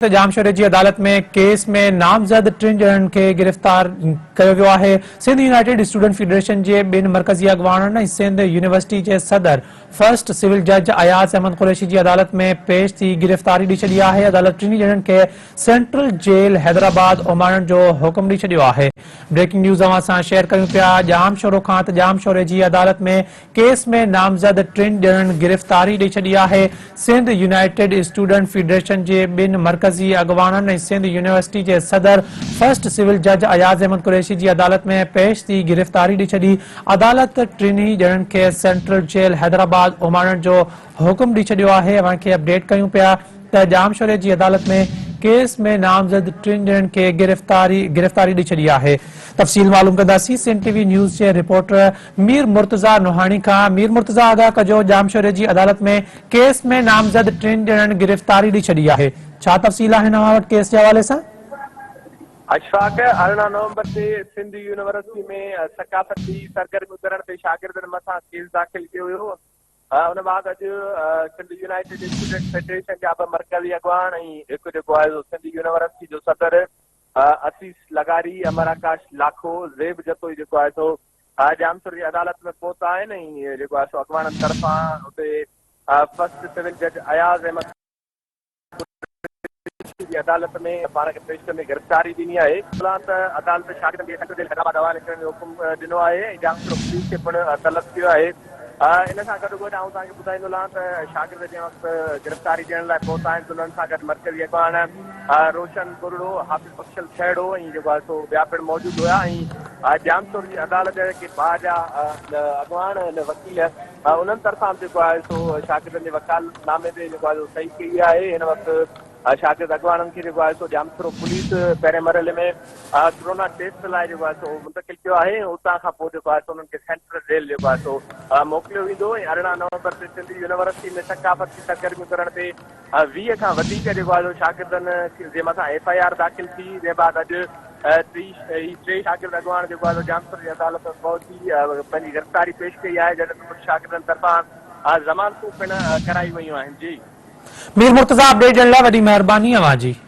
ته ڄامشوري جي عدالت ۾ ڪيس ۾ نامزد ٽن ڄڻن کي گرفتار ڪيو ويو آهي. سنڌ يونائيٽيڊ اسٽوڊنٽ فيڊريشن جي ٻن مرڪزي اڳواڻن ۽ سنڌ يونيورسٽي جي صدر فرسٽ سول جج اياز احمد قريشي جي عدالت ۾ پيش ٿي گرفتاري ڏئي ڇڏي آهي. عدالت ٽنهي ڄڻن کي سينٽرل جيل حيدرآباد اماڻڻ جو حڪم ڏئي ڇڏيو آهي. بريڪنگ نيوز اوهان سان شيئر ڪريون پيا ڄامشورو کان ته ڄامشوري جي عدالت ۾ ڪيس ۾ نامزد ٽن ڄڻن گرفتاري ڏئي ڇڏي آهي. سنڌ يونائيٽيڊ اسٽوڊنٽ فيڊريشن جي ٻن مرڪزي اڳواڻن ۽ سنڌ يونيورسٽي جي صدر فرسٽ سول جج اياز احمد قريشي جي عدالت ۾ پيش ٿي گرفتاري ڏئي ڇڏي. عدالت ٽنهي ڄڻن کي سينٽرل جيل حيدرآباد اماڻڻ جو حڪم ڏئي ڇڏيو آهي. اوهان کي اپڊيٽ ڪيون پيا ته ڄامشوري جي عدالت ۾ ڪيس ۾ نامزد ٽن ڄڻن کي گرفتاري گرفتاري ڏئي ڇڏي آهي. تفصيل معلوم ڪنداسين سنڌ ٽي وي نيوز جي رپورٽر مير مرتضيٰ نوحاڻي کان. مير مرتضيٰ آگاهه ڪجو ڄامشوري جي عدالت ۾ ڪيس ۾ نامزد ٽن ڄڻن گرفتاري ڏئي ڇڏي آهي ڇا تفصيل آهن اوهان وٽ ڪيس جي حوالي سان؟ اشفاق 18 نومبر تي سنڌ يونيورسٽي ۾ ثقافتي سرگرميون ڪرڻ تي شاگردن مٿان ڪيس داخل ڪيو ويو. ان بعد اڄ سنڌ يونائيٽيڊ اسٽوڊنٽ فيڊريشن جا ٻه مرڪزي اڳواڻ ۽ هڪ جيڪو آهي سو سنڌ يونيورسٽي جو صدر اسيس لغاري، امر آڪاش لاکو، زيب جتوئي جيڪو آهي سو ڄامشوري جي عدالت ۾ پهتا آهن ۽ جيڪو آهي سو اڳواڻن طرفان اتي فرسٽ سول جج اياز احمد قريشي جي عدالت ۾ پاڻ کي پيش ڪندي گرفتاري ڏني آهي. اطلاع ته عدالت شاگردن کي سينٽرل جيل حيدرآباد حوالي ڪرڻ جو حڪم ڏنو آهي ۽ ڄامشورو پوليس کي پڻ طلب ڪيو آهي. ان سان گڏوگڏ آئون توهان کي ٻڌائيندو هلان ته شاگرد جنهن وقت گرفتاري ڏيڻ لاء پهتا آهن ته انهن سان گڏ مرڪزي اڳواڻ روشن ٻرڙو، حافظ بخشل کهڙو ۽ جيڪو آهي سو ٻيا پڻ موجود هيا ۽ ڄامشوري جي عدالت جا جيڪي بار جا اڳواڻ آهن وڪيل انهن طرفان به جيڪو آهي سو شاگردن جي وڪالت نامي تي جيڪو آهي سو صحيح ڪئي آهي. هن وقت شاگرد اڳواڻن کي جيڪو آهي سو ڄامشورو پوليس پهرين مرحلي ۾ ڪرونا ٽيسٽ لاء جيڪو آهي سو منتقل ڪيو آهي ۽ اتان کان پوء جيڪو آهي سو انهن کي سينٽرل جيل جيڪو آهي سو موڪليو ويندو ۽ 18 نومبر تي سنڌ يونيورسٽي ۾ ثقافتي سرگرميون ڪرڻ تي 20 کان وڌيڪ جيڪو آهي سو شاگردن جي مٿان ايف I R داخل ٿي جنهن بعد اڄ ٽي هي ٽي شاگرد اڳواڻ جيڪو آهي سو ڄامشورو جي عدالت ۾ پهچي پنهنجي گرفتاري پيش ڪئي آهي جڏهن ته ڪجهه شاگردن طرفان ضمانتون پڻ ڪرايون ويون آهن جي. مير مرتضيٰ اپڊيٽ ڏيڻ لاء وڏي مهرباني اوهان جي.